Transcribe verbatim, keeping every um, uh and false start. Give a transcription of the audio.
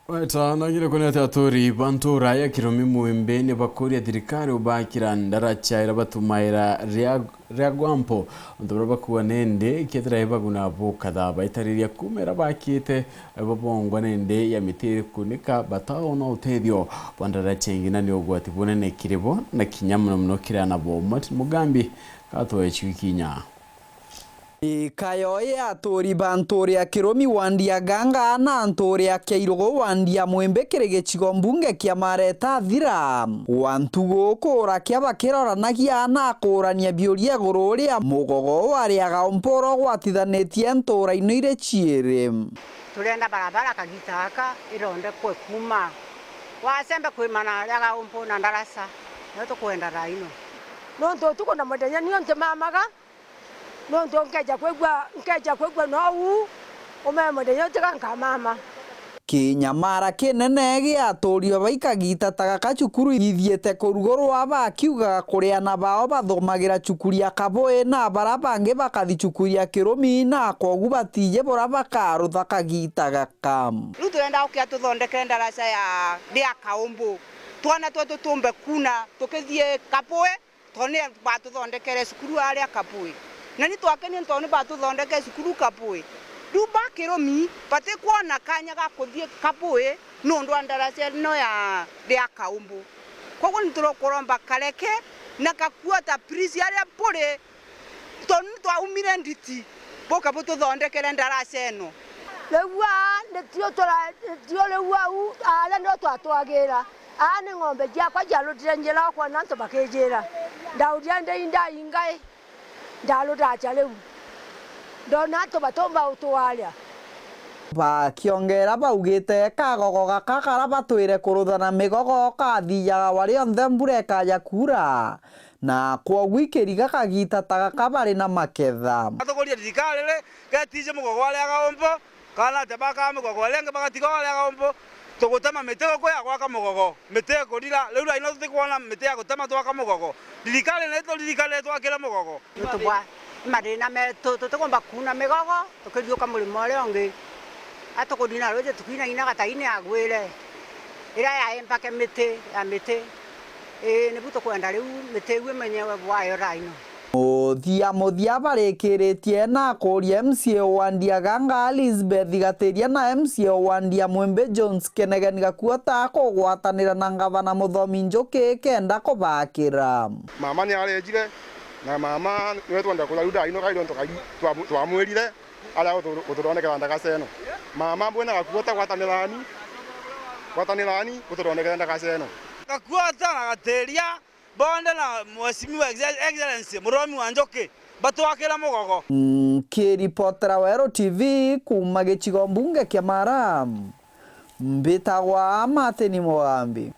Weta nagire kuni ati aturi ba ntura ya Kiromi Mwimbi ni bakuria thirikari ubakira ndaracha ira batumaira ria, ria gwampo. Untu buria bakuuga nindi kethira ibaguna bukatha baitariria kuuma ira bakite, babongwa nindi ya miti iri kunika bataona utethio bwa ndaracha ingi, na ni ugwati bunene kiri bo na kinya mono mono kiri ana bo. Martin Mugambi gatwe chiu kinya. Ikayo ya aturi ba nturi ya Kiromi wandi ya Ganga na nturi ya Kiairugu wandi ya Mwimbi kiri gicigo mbunge kia Mareta Thira. Gwa ntugu kuura kia bakiroranagia na kuurania biuria iguru ria mugogo wa Riaga Umpuro gwatithanitie ntura ino iri ciiri. Turenda barabara kagita gaka ithondekwe kuuma Wasembe kwimana Riaga Umpu na Ndarasa. Nio tukwenda thaa ino. Nontu utuku na muthenya nio ntimamaga. Nontu nkeja kwigua, nkeja kwigua nou, umeme ndeyo tiga nkamama. Kinyamara kinene gia aturi ba bai kagita ta gaka cukuru ithiite kurugurwa, bakiugaga kuri ana bao bathomagira cukuru ya Kabui na bara bangi bakathi cukuru ya Kiromi, na kwogu batiji bura bakarutha kagita gaka. Riu turenda ukia tuthondekere ndaraca ya, ria Kaumbu. Twana twetu tumbe kuna tukithie Kabui. Tondu ni batuthondekere cukuru aria Kabui. Na ni twakenire tondu ni batuthondekere cukuru Kabui. Riu ba Kiromi batikwona kanya ga kuthii Kabui nontu wa ndaraca ino ya, ria Kaumbu. Koguo ni turukuromba kareke na kakuota, please, aria buri, tondu ni twaumire nditi, buke bututhondekere ndaraca ino. Riu aa nitio tura-, nitio riu au, aria nio twatwagira. Aa ni ng'ombe ciakwa ciarutire njira, ukwona antu bakijira. Ndauria ndei ndai ngai, ndaruta atia riu? Ndona antu batumba utwaria. Bakiongera baugite kagogo gaka kara batwire kuruthana migogo kathijaga wa rionthe mbura ikaja kuura, na kwogu ikiriga kagita ta gaka bari na maketha. Atukuria thirikari ri, getije mugogo wa Riaga Umpu, kana atia bakaa mugogo, aria angi bagatiga wa Riaga Umpu, tugutema miti guku ya gwaka mugogo, miti ikurira. Riu raino tutikwona miti ya gutema twaka mugogo. Thirikari ni ituririkane twakire mugogo. Nontu bwa mathina metu, tutikumba kuuna migogo tukithiuka murimo uria ungi. Atukudina ruuji tukiinaina gataine agwire, iria yaembake miti ya miti. Ii, nibu tukwenda riu miti iu imenyewe bwayo raino. Muthia muthia barikiritie na kuuria M C A wa Ndia Ganga Elizabeth Gatiria na M C A wa Ndia Mwimbi Jones Kenegeni Gakuota kugwatanira na ngavana Muthomi Njuki kenda kubakira. Mama ni arejire, na mama niwe twenda kuria riu raino kairi ontu kairi twamu-, twamwirire. Aria gutu-, gututhondekera ndagaca ino. Mama mbwina Gakuota, gwatanirani, gwatanirani gututhondekera ndagaca ino. Gakuota na Gatiria bonthe na Mheshimiwa Ex-, Excellency Muthomi wa Njuki batwakira mugogo. Nkiripotera Weru T V kuuma gicigo mbunge kia Mara, mbitagwa Martin Mugambi.